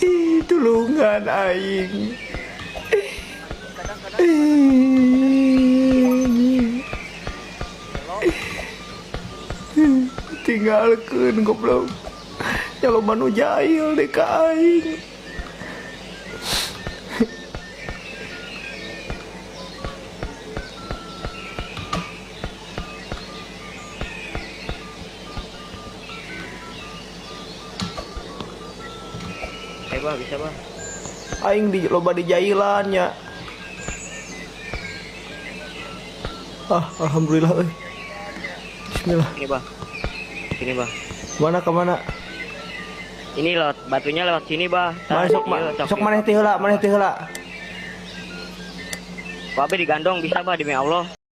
Ih, tulungan aing. Tinggalkeun, goblok. Ya, loba nu jahil deh ka aing. Eh, Bah, bisa, Bah. Aing di loba di jailan nya. Ah, alhamdulillah euy. Bismillah. Sini, Bah. Sini, Bah. Mana, ke mana? Ini lewat batunya, lewat sini, Bah. Mana sok Iya, sok maneh ti heula, maneh ti heula. Babe digandong bisa, Bah, demi Allah.